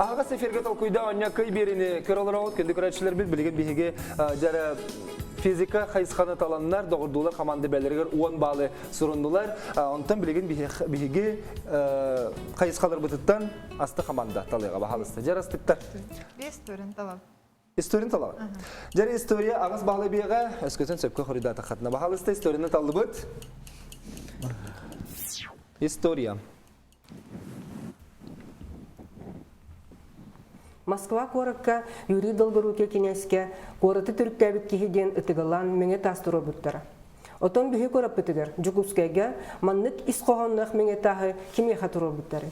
Аһаҕас эфиргэ толкуйда онньа кый биэрини көр олороҕут күндү көрөөччүлэрбит билигин биһиги дьара физика хайысханы таланнар доҕордуулар команда бэлэригэр 10 баалы суруннулар. Онтон билигин биһиги хайысхаларбытыттан асты команда талыаҕа баһалыста. Дьэр астыктар. Бес төрүн талап. Историяны талабыт. Дьэр история аҕыс баалы биэҕэ өскөтүн сөпкө хоруйдаатаххытына баһалыста историяны таллыбыт. История. Москва куоракка Юрий Долгорукий кинээскэ куораты төрүттээбит киһи диэн ытыгылаан мэҥэ таас туруорбуттара. Отон биһи куораппытыгар Дьокуускайга маннык ис хоһоонноох мэҥэ тааһы кимиэхэ туруорбуттарый?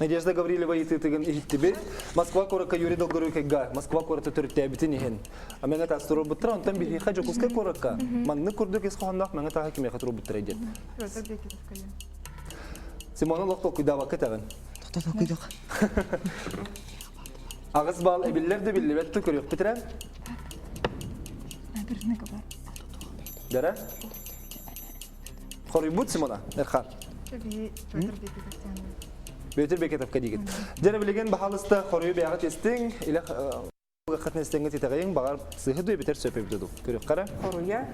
Надежда Гаврилова ыйытыытыгын иһиттибит. Москва куоракка Юрий Долгорукийга Москва куораты төрүттээбитин иһин мэҥэ таас туруорбуттара. Онтон биһиэхэ Дьокуускай куоракка маннык курдук ис хоһоонноох мэҥэ тааһы кимиэхэ туруорбуттара диэн. Петр Бекетовка диэн. Симона олох толкуйдаабакка этэҕин. Тоқта толкуйдуох. Аҕыс баал эбиллэр да биллибэт да көрүөхпүт эрэ. Дара? Хоруйбут Симона, Эрхан. Петр Бекетов Петр Бекетовка диигит. Дьэ билигин баһаалыста хоруйу бэйэҕит истиҥ, илэ Хатна истэҥҥэ титэҕийиҥ, баҕар сыһы дуу эбэтэр сөп эбитэ дуу. Көрүөххэ эрэ. Хоруйа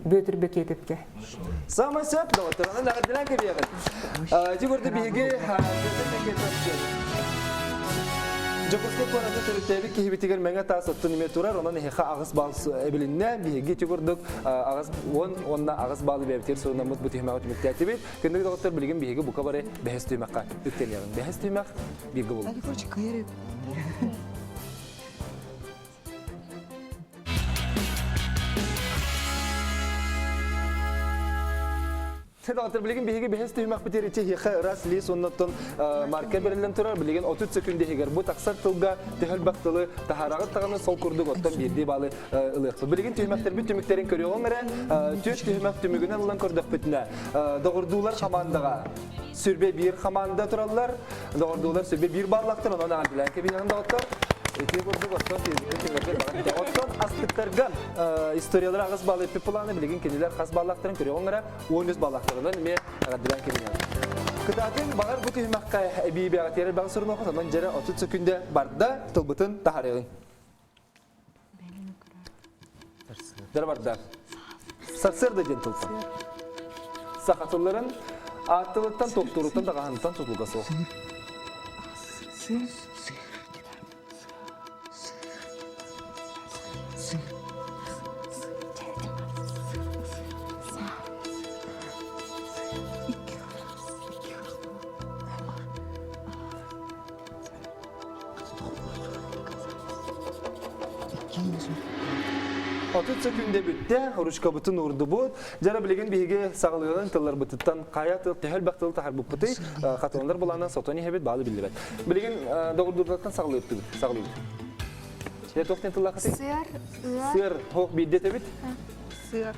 Бүөтүр Бэкиэтэпкэ. Самай сөп, доҕоттор. Онон эҕэрдэлээн кэбиэҕин. Ити курдук биһиги Бүөтүр Бэкиэтэп Дьокуускай куораты төрүттээбит киһибитигэр мэҥэ таас оттон эмиэ турар, онон эһиэхэ аҕыс балл эбилиннэ. Биһиги ити курдук аҕыс уон уонна аҕыс баллы бэйэбитигэр сурунаммыт бу түһүмэҕи түмүктээтибит. Күндү доҕоттор, билигин биһиги бука бары бэһис түһүмэххэ үктэниэҕиҥ. Бэһис түһүмэх бииргэ булун. Доҕоттор, билигин биһиги бэһис түһүмэхпитигэр ичи ыраас лиис уоннаттан маркер бэриллэн турар. Билигин 30 секүндэ иһигэр бу тахсар тылга төһө элбэх тылы таһаараҕыт даҕаны сол курдук оттон биирдии баалы ылыахпыт. Билигин түһүмэхтэрбит түмүктэрин көрүөҕүҥ эрэ. Түөрт түһүмэх түмүгүнэн ылан көрдөхпүтүнэ, доҕордуулар хамаандаҕа сүрбэ биир хамаанда тураллар. Доҕордуулар сүрбэ биир бааллахтар, онон аан кэбиһэҕин доҕоттор. Ити курдук оттон Оттон астыктарга историялар аҕыс балл эппит планы билигин кинилэр хас баллаахтарын көрүөҕүҥ эрэ 13 баллаахтарынан эмиэ эҕэрдэлээн кэбиһэҕин. Кытаатын баҕар бу түһүмэххэ эбии бэҕэтиэрэр баҕа сурунуохха онон дьэрэ 30 секүндэ барда тылбытын таһарыаҕыҥ. Дьэрэ барда. Сарсыарда диэн тылтан. Саха тылларын аат тылыттан, туохтууруттан, даҕаһыныттан тутулуга суох. 30 секүндэ бүттэ, ручкабытын уурдубут. Дьара билигин биһиги саҕалыырын тылларбытыттан хайа тыл төһө элбэх тыл таһарбыппытый, хатыланар булаанан сотон иһэбит, баалы биллибэт. Билигин доҕордуурдаттан саҕалыыртыбыт, саҕалыыбыт. Сиэр туох диэн тыллааххытый? Сыар, ыар. Сыар, туох биирдэ этэбит? Сыар.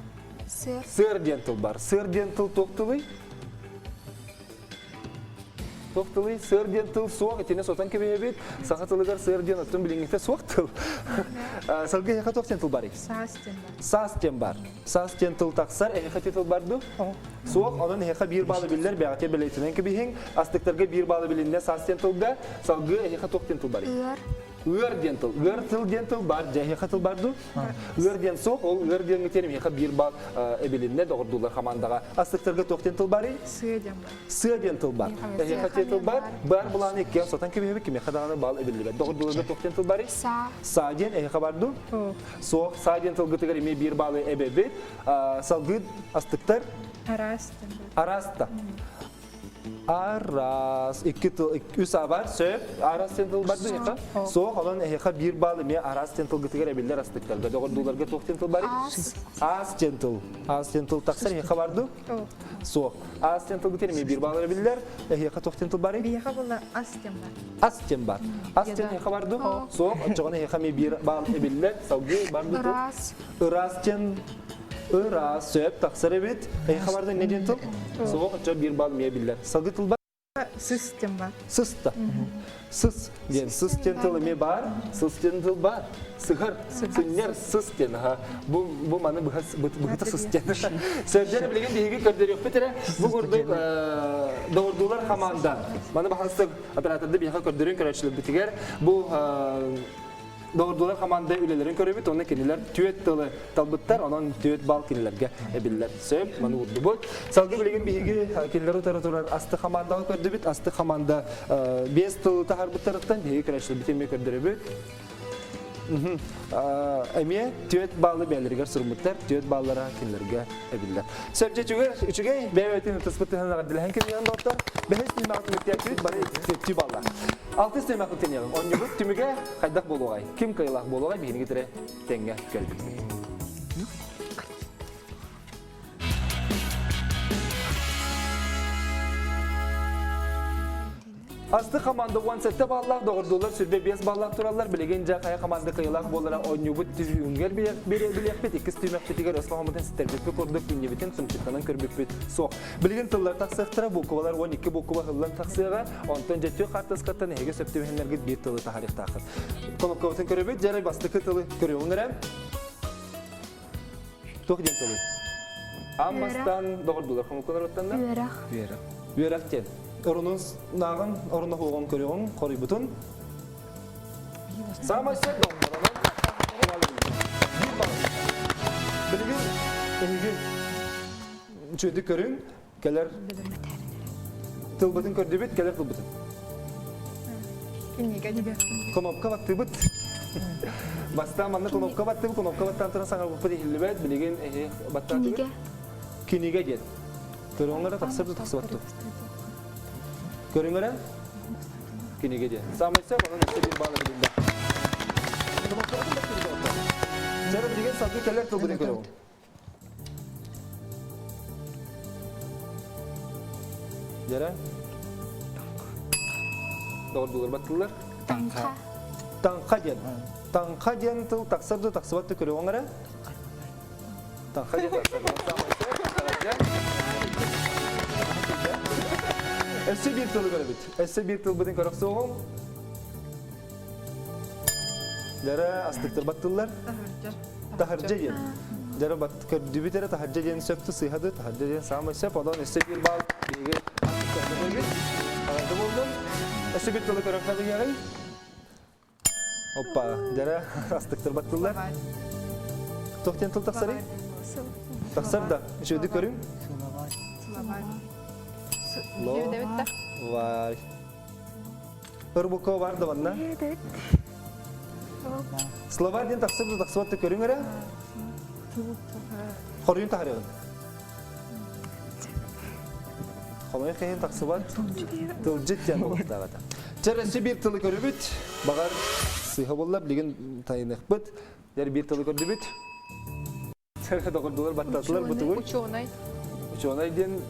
Сыар. Сыар диэн тыл бар. Сыар диэн тыл туох тылый? Туох тылый? Сыар диэн тыл суох, итини сотон кэбиһэбит. Саха тылыгар сыар диэн оттон билиҥҥитэ суох тыл. Сылгы эһиэхэ туох диэн тыл барый? Саас диэн бар. Саас диэн бар. Саас диэн тыл тахсар, эһиэхэ ити тыл бар дуу? Суох, онон эһиэхэ биир баалы биллэр, бэҕэтиэ бэлиэтинэн кэбиһиҥ. Астыктарга биир баалы билиннэ саас диэн тылга. Салгыы эһиэхэ туох диэн тыл барый? Ыар. Ыар диэн тыл. Ыар тыл диэн тыл бар. Дьэ, эһиэхэ тыл бар дуу? Ыар диэн суох, ол ыар диэн митиэн эһиэхэ биир баал эбилиннэ, доҕордуулар хамаандаҕа. Астыктарга туох диэн тыл барый? Сыа диэн бар. Сыа диэн тыл бар. Эһиэхэ диэн тыл бар. Бар былааны иккиэн сотон кэбиһэбит, кимиэхэ даҕаны баал эбиллибэт. Доҕордууларга туох диэн тыл барый? Саа. Саа диэн эһиэхэ бар дуу? Суох. Саа диэн тылгытыгар эмиэ биир баалы эбэбит. Салгыы астыктар? Араас диэн бар. Араас да. Араас. Икки тыл, үс а бар, сөп. Араас диэн тыл бар эһиэхэ? Суох, онон эһиэхэ биир баал эмиэ араас диэн тылгытыгар эбиллэр астыктарга. Доҕордууларга туох диэн тыл барый? Аас. Аас диэн тыл. Аас диэн тыл тахсар эһиэхэ бар дуу? Суох. Аас диэн тылгытыгар эмиэ биир баал эбиллэр. Эһиэхэ туох диэн тыл барый? Биһиэхэ буолла ас диэн бар. Ас диэн бар. Ас диэн эһиэхэ бар дуу? Суох. Оччоҕуна эһиэхэ эмиэ биир баал эбиллэр. Салгыы бар дуу? Ыраас. Ыраас диэн ыраас сөп тахсар эбит. Эһиэхэ бар дуу не диэн тыл? Суох. Оччо биир баал эмиэ биллэр. Салгыы тыл бар? Сыс диэн бар. Сыста. Сыс диэн сыс диэн тыл эмиэ баар. Сыс диэн тыл баар. Сыһар, сынньар, сыс диэн. Аха. Бу бу маны быһа быһыта сыс диэн. Сөрдөн билигин биһиги көрдөрүөхпүт эрэ. Бу курдук доҕордуулар хамаанда. Маны баһастык операторды биһиэхэ көрдөрүн көрөөччүлэрбитигэр бу Доҕордуулар хамаанда үлэлэрин көрөбүт, уонна кинилэр түөрт тылы талбыттар, онон түөрт балл кинилэргэ эбиллэр. Сөп, маны уурдубут. Салгыы билигин биһиги кинилэр утары турар асты хамаандаҕа көрдүбүт. Асты хамаанда биэс тылы таһаарбыттарыттан биһиги көрөөччүлэрбит эмиэ көрдөрөбүт. Эмиэ түөрт баллы бэйэлэригэр суруммуттар, түөрт баллара кинилэргэ эбиллэр. Сөп, дьэ үчүгэй, үчүгэй, бэйэ-бэйэтин ытыспыт тыһын эҕэрдэлэһэн кэмиэҕин доҕоттор. Бэһис түһүмэҕи түмүктээччибит бары түөртүү балла. Алтыс түһүмэхпит тэниэҕиҥ. Оонньуубут түмүгэ хайдах буолуоҕай? Ким кыайыылаах буолуоҕай биһиги тирэ тэҥҥэ кэлбит. Асты команда 17 баллаах, доҕордуулар 25 баллаах тураллар. Билигин дьэ хайа команда кыайыылаах буолара оонньуубут түһүүнгэр билиэхпит. Иккис түһүмэхпитигэр өс хоһоммутун ситэрбиппит курдук иннибитин сымчыттанан көрбүппүт суох. Билигин тыллар тахсыахтара, буукубалар 12 буукуба ыллан тахсыаҕа. Онтон дьэ хаартыскаттан эһиги сөп түбэһиннэргит биир тылы таһаарыахтааххыт. Кнопкабытын көрөбүт, дьэ бастакы тылы көрүөҕүҥ эрэ. Туох диэн тылый? Аан бастаан доҕордуулар хомуккалар оттонно? Үөрэх. Үөрэх. Үөрэх диэн. Орунун нааҕын, оруна хуоҕун көрүөҕүҥ, хоруйбутун. Саамай сөп доҕордоронон биир балл. Билигин эһиги үчүгэйдик көрүҥ, кэлэр тылбытын көрдүбүт, кэлэр тылбытын. Кинигэ. Кнопка баттыыбыт. Бастаан манна кнопка баттыбыт, кнопка баттаан туран саҥарбыппыт иһиллибэт, билигин эһи баттаатыбыт. Кинигэ. Кинигэ диэн. Көрүҥ эрэ тахсар да тахсыбат дуо? Көрүҥ эрэ. Кинигэ диэн. Саамай сөп, онон өссө биир баал эбилиннэ. Кнопкабытын баттыыбыт оттон. Дьэ, билигин салгыы кэлэр тылбытын көрөбүн. Дьэрэ? Доҕордуулар баттылар. Таҥха. Таҥха диэн. Таҥха диэн тыл тахсар да тахсыбат да көрүөҕүҥ эрэ. Таҥха диэн тахсар. Өссө биир тылы көрөбүт. Өссө биир тылбытын көрөхсүөҕүҥ. Дьэрэ астыктырбат тыллар. Таһырдьа. Таһырдьа диэн. Дьэрэ бат көрдүбүт эрэ таһырдьа диэн сөп сыыһа да таһырдьа диэн саамай сөп. Онон өссө биир балл биһиги астыктырбыт. Аҕарды буоллун. Өссө биир тылы көрөн кабыйаҕый. Оппа, дьэрэ астыктырбат тыллар. Туох диэн тыл тахсарый? Тахсар да. Үчүгэйдик көрүҥ. Ло. Вай. Ырбука бар да манна. Слова диэн тахсып да тахсыбат да көрүҥ эрэ. Хоруйун таһарыаҕын. Хомойуох иһин тахсыбат. Тылдьыт диэн олохтоох этэ. Чэ, өссө биир тылы көрүбүт. Баҕар сыыһа буолла, билигин тайыныахпыт. Дьэр биир тылы көрдүбүт. Доҕордуулар баттатылар бутугуй. Учуонай. Учуонай диэн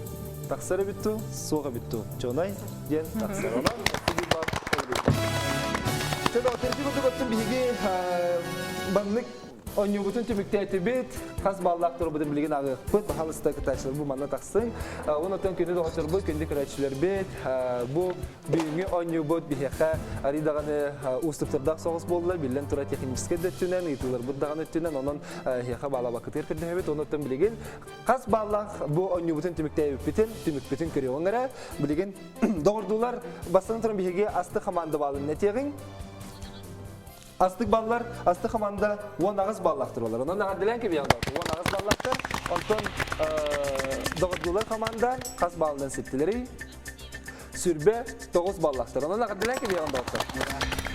тахсар эбит туу, суох эбит туу. Учуонай диэн тахсар. Онон Чэ, курдук оттон биһиги баннык оонньуубутун түмүктээтибит. Хас баллаах турбутун билигин ааҕыахпыт. Баһаалыста кытааччылар бу манна тахсыҥ. Онон күндү доҕотторбут, күндү көрөөччүлэрбит бу Бүгүҥҥү оонньуубут биһиэхэ арый даҕаны уустуктардаах соҕус буолла. Биллэн турар техническэй да өттүнэн, ыйытыыларбыт даҕаны өттүнэн, онон эһиэхэ баалаабаккытыгар көрдөһөбүт. Онуттан билигин хас бааллаах бу оонньуубутун түмүктээбиппитин, түмүкпүтүн көрүөҕүҥ эрэ. Билигин доҕордуулар, бастатан туран биһиги асты хамаанда баалын этиэҕиҥ. Астык баллар, астык хамаанда 18 баллаах туралар. Онон эҕэрдэлээн кэбиһэҕин 18 баллаахтар. Онтон доҕордуулар хамаанда хас баллынан ситтилэрий? Сүрбэ 9 баллаахтар. Онон эҕэрдэлээн кэбиһэҕин доҕоттор.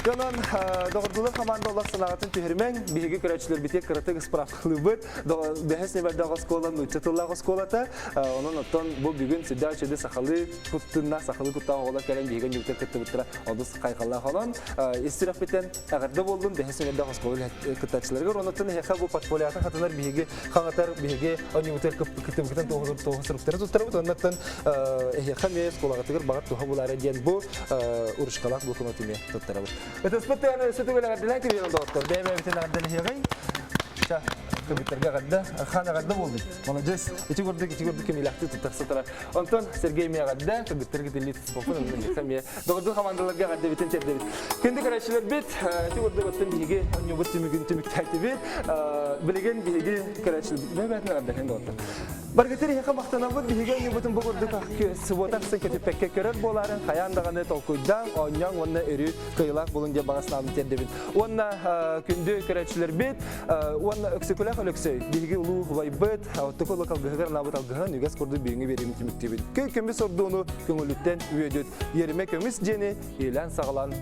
Онон доҕордуулар хамаанда олох санааҕытын түһэрмэҥ. Биһиги көрөөччүлэрбитигэр кыратык справкалыыбыт. Бэһис нөмэрдээх оскуола нуучча тыллаах оскуолата. Онон оттон бу бүгүн сүрдээх үчүгэй сахалыы куттунна, сахалыы куттаах оҕолор кэлэн биһиги ньүктэр кыттыбыттара олус хайҕаллаах. Онон ис сүрэхпитин эҕэрдэ буоллун, бэһис нөмэрдээх оскуола кыттааччыларыгар. Онон эһиэхэ бу портфолиотын хатанар биһиги хаҥатар биһиги оонньуубутугар кыттыбыкытын туоһу суруктары туттарабыт. Оннуттан эһиэхэ эмиэ оскуолаҕытыгар баҕар туһа булаары диэн бу урушкалаах блокнот эмиэ туттарабыт. Ытыспыт тыаны өссө төгүл эҕэрдэлээн кэбиһиэҕин доҕоттор. Бэйэ-бэйэбитин эҕэрдэлэһиэҕиҥ. Кыргыттарга эҕэрдэ. Архан эҕэрдэ буолдун. Молодец. Ити курдук, ити курдук кимилэхти туттарса турар. Онтон Сергей эмиэ эҕэрдэ. Кыргыттарга тилли туспаппын, онно миэхэ эмиэ. Доҕордуу хамаандаларга эҕэрдэбитин тиэрдэбит. Күндү көрөөччүлэрбит, ити курдук оттон биһиги оонньуубут түмүгүн түмүктээтибит. Билигин биһиги көрөөччүлэрбит бэйэ-бэйэтин эҕэрдэлэһэн доҕоттор. Баргытыр иһэхэ махтанабыт биһиги оонньуубутун бу курдук субуота ахсын көтүппэккэ көрөр буолаарын хайаан даҕаны толкуйдаан, оонньооҥ уонна өрүү кыайыылаах булун диэн баҕа санаабын тиэрдэбин. Уонна күндү көрөөччүлэрбит уонна Өксөкүлээх Өлөксөй биһиги улуу убайбыт оттоку улуу алгыһыгар анаабыт алгыһын үгэс курдук бүгүҥҥү биэриибин түмүктүүбүт. Көй көмүс ордууну көҥүлүттэн үөдүт, иэримэ көмүс диэни иилээн-саҕалаан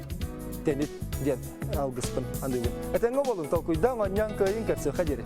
тэнит диэн алгыспын аныыбын. Этэҥҥэ буолун, толкуйдаан, оонньоон кыайын көрсүөххэ диэри.